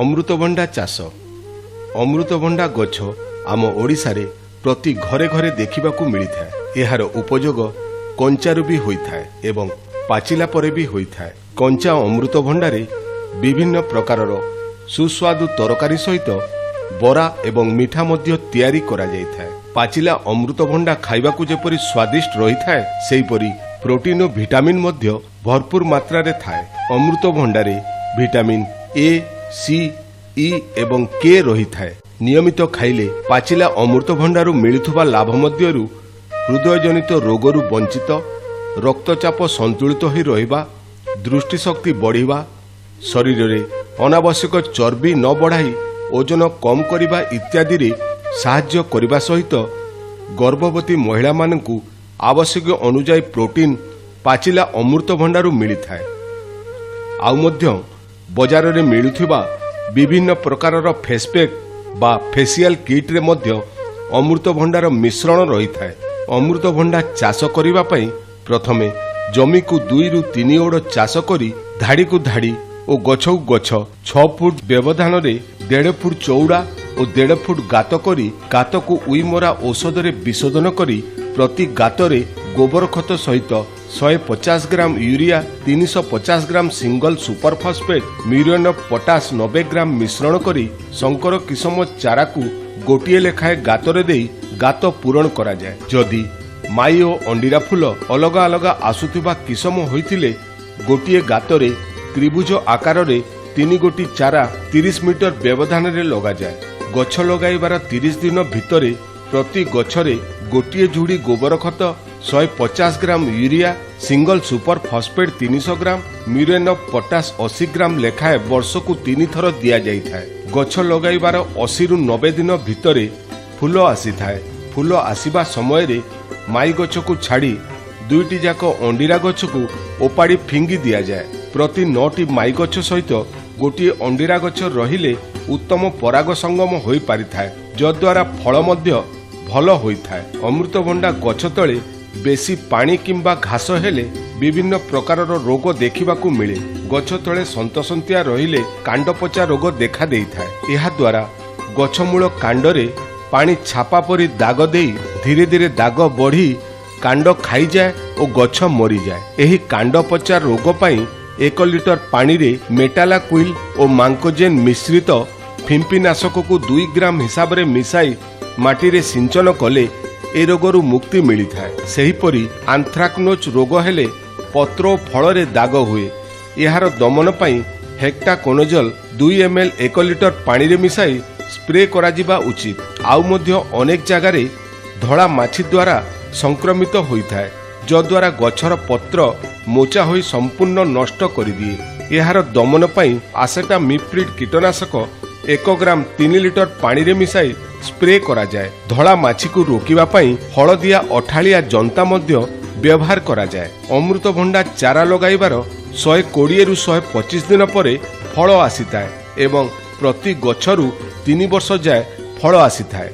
ଅମୃତଭଣ୍ଡା ଚାଷ। ଅମୃତଭଣ୍ଡା ଗଛ ଆମ ଓଡ଼ିଶାରେ ପ୍ରତି ଘରେ ଘରେ ଦେଖିବାକୁ ମିଳିଥାଏ। ଏହାର ଉପଯୋଗ କଞ୍ଚାରୁ ବି ହୋଇଥାଏ ଏବଂ ପାଚିଲା ପରେ ବି ହୋଇଥାଏ। କଞ୍ଚା ଅମୃତଭଣ୍ଡାରେ ବିଭିନ୍ନ ପ୍ରକାରର ସୁସ୍ୱାଦୁ ତରକାରୀ ସହିତ ବରା ଏବଂ ମିଠା ମଧ୍ୟ ତିଆରି କରାଯାଇଥାଏ। ପାଚିଲା ଅମୃତଭଣ୍ଡା ଖାଇବାକୁ ଯେପରି ସ୍ୱାଦିଷ୍ଟ ରହିଥାଏ, ସେହିପରି ପ୍ରୋଟିନ୍ ଓ ଭିଟାମିନ୍ ମଧ୍ୟ ଭରପୁର ମାତ୍ରାରେ ଥାଏ। ଅମୃତଭଣ୍ଡାରେ ଭିଟାମିନ୍ ଏ, ସି, ଇ ଏବଂ କେ ରହିଥାଏ। ନିୟମିତ ଖାଇଲେ ପାଚିଲା ଅମୃତଭଣ୍ଡାରୁ ମିଳୁଥିବା ଲାଭ ମଧ୍ୟରୁ ହୃଦୟଜନିତ ରୋଗରୁ ବଞ୍ଚିତ, ରକ୍ତଚାପ ସନ୍ତୁଳିତ ହୋଇ ରହିବା, ଦୃଷ୍ଟିଶକ୍ତି ବଢ଼ିବା, ଶରୀରରେ ଅନାବଶ୍ୟକ ଚର୍ବି ନ ବଢ଼ାଇ ଓଜନ କମ୍ କରିବା ଇତ୍ୟାଦିରେ ସାହାଯ୍ୟ କରିବା ସହିତ ଗର୍ଭବତୀ ମହିଳାମାନଙ୍କୁ ଆବଶ୍ୟକ ଅନୁଯାୟୀ ପ୍ରୋଟିନ୍ ପାଚିଲା ଅମୃତଭଣ୍ଡାରୁ ମିଳିଥାଏ। ଆଉ ମଧ୍ୟ ବଜାରରେ ମିଳୁଥିବା ବିଭିନ୍ନ ପ୍ରକାରର ଫେସ୍ପ୍ୟାକ୍ ବା ଫେସିଆଲ କିଟ୍ରେ ମଧ୍ୟ ଅମୃତଭଣ୍ଡାର ମିଶ୍ରଣ ରହିଥାଏ। ଅମୃତଭଣ୍ଡା ଚାଷ କରିବା ପାଇଁ ପ୍ରଥମେ ଜମିକୁ 2ରୁ 3 ଓଡ଼ ଚାଷ କରି ଧାଡ଼ିକୁ ଧାଡ଼ି ଓ ଗଛକୁ ଗଛ 6 ଫୁଟ ବ୍ୟବଧାନରେ 1.5 ଫୁଟ ଚଉଡ଼ା ଓ 1.5 ଫୁଟ ଗାତ କରି, ଗାତକୁ ଉଇମରା ଔଷଧରେ ବିଶୋଧନ କରି, ପ୍ରତି ଗାତରେ ଗୋବର ଖତ ସହିତ 150 gram urea, 350 gram single super phosphate, muriate of potash 90 gram ମିଶ୍ରଣ କରି ଶଙ୍କର କିସମ ଚାରାକୁ ଗୋଟିଏ ଲେଖାଏଁ ଗାତରେ ଦେଇ ଗାତ ପୂରଣ କରାଯାଏ। ଯଦି ମାଇ ଓ ଅଣ୍ଡିରା ଫୁଲ ଅଲଗା ଅଲଗା ଆସୁଥିବା କିସମ ହୋଇଥିଲେ, ଗୋଟିଏ ଗାତରେ ତ୍ରିଭୁଜ ଆକାରରେ ତିନି ଗୋଟି ଚାରା 30 ମିଟର ବ୍ୟବଧାନରେ ଲଗାଯାଏ। ଗଛ ଲଗାଇବାର 30 ଦିନ ଭିତରେ ପ୍ରତି ଗଛରେ ଗୋଟିଏ ଝୁଡ଼ି ଗୋବର ଖତ, 150 gram urea, single super phosphate 300 gram, muriate of potash 80 gram ଲେଖାଏଁ ବର୍ଷକୁ ତିନି ଥର ଦିଆଯାଇଥାଏ। ଗଛ ଲଗାଇବାର 80ରୁ 90 ଦିନ ଭିତରେ ଫୁଲ ଆସିଥାଏ। ଫୁଲ ଆସିବା ସମୟରେ ମାଇ ଗଛକୁ ଛାଡ଼ି ଦୁଇଟି ଯାକ ଅଣ୍ଡିରା ଗଛକୁ ଓପାଡ଼ି ଫିଙ୍ଗି ଦିଆଯାଏ। ପ୍ରତି ନଅଟି ମାଇ ଗଛ ସହିତ ଗୋଟିଏ ଅଣ୍ଡିରା ଗଛ ରହିଲେ ଉତ୍ତମ ପରାଗ ସଙ୍ଗମ ହୋଇପାରିଥାଏ, ଯଦ୍ୱାରା ଫଳ ମଧ୍ୟ ଭଲ ହୋଇଥାଏ। ଅମୃତଭଣ୍ଡା ଗଛ ତଳେ ବେଶୀ ପାଣି କିମ୍ବା ଘାସ ହେଲେ ବିଭିନ୍ନ ପ୍ରକାରର ରୋଗ ଦେଖିବାକୁ ମିଳେ। ଗଛ ତଳେ ସନ୍ତସନ୍ତିଆ ରହିଲେ କାଣ୍ଡପଚା ରୋଗ ଦେଖା ଦେଇଥାଏ। ଏହାଦ୍ୱାରା ଗଛମୂଳ କାଣ୍ଡରେ ପାଣି ଛାପା ପରି ଦାଗ ଦେଇ ଧୀରେ ଧୀରେ ଦାଗ ବଢ଼ି କାଣ୍ଡ ଖାଇଯାଏ ଓ ଗଛ ମରିଯାଏ। ଏହି କାଣ୍ଡ ପଚା ରୋଗ ପାଇଁ 1 ଲିଟର ପାଣିରେ ମେଟାଲାକୁଇଲ୍ ଓ ମାଙ୍କୋଜେନ୍ ମିଶ୍ରିତ ଫିମ୍ପିନାଶକକୁ 2 ଗ୍ରାମ ହିସାବରେ ମିଶାଇ ମାଟିରେ ସିଞ୍ଚନ କଲେ ଏ ରୋଗରୁ ମୁକ୍ତି ମିଳିଥାଏ। ସେହିପରି ଆନ୍ଥ୍ରାକ୍ନୋଜ୍ ରୋଗ ହେଲେ ପତ୍ର ଓ ଫଳରେ ଦାଗ ହୁଏ। ଏହାର ଦମନ ପାଇଁ ହେକ୍ଟାକୋନୋଜଲ 2 ଏମ୍ଏଲ୍ 1 ଲିଟର ପାଣିରେ ମିଶାଇ ସ୍ପ୍ରେ କରାଯିବା ଉଚିତ। ଆଉ ମଧ୍ୟ ଅନେକ ଜାଗାରେ ଧଳା ମାଛି ଦ୍ୱାରା ସଂକ୍ରମିତ ହୋଇଥାଏ, ଯଦ୍ୱାରା ଗଛର ପତ୍ର ମୋଚା ହୋଇ ସମ୍ପୂର୍ଣ୍ଣ ନଷ୍ଟ କରିଦିଏ। ଏହାର ଦମନ ପାଇଁ ଆସେଟାମିପ୍ରିଡ୍ କୀଟନାଶକ 1 ଗ୍ରାମ 3 ଲିଟର ପାଣିରେ ମିଶାଇ ସ୍ପ୍ରେ କରାଯାଏ। ଧଳା ମାଛିକୁ ରୋକିବା ପାଇଁ ହଳଦିଆ ଅଠାଳିଆ ଜନ୍ତା ମଧ୍ୟ ବ୍ୟବହାର କରାଯାଏ। ଅମୃତଭଣ୍ଡା ଚାରା ଲଗାଇବାର 120ରୁ 125 ଦିନ ପରେ ଫଳ ଆସିଥାଏ ଏବଂ ପ୍ରତି ଗଛରୁ 3 ବର୍ଷ ଯାଏ ଫଳ ଆସିଥାଏ।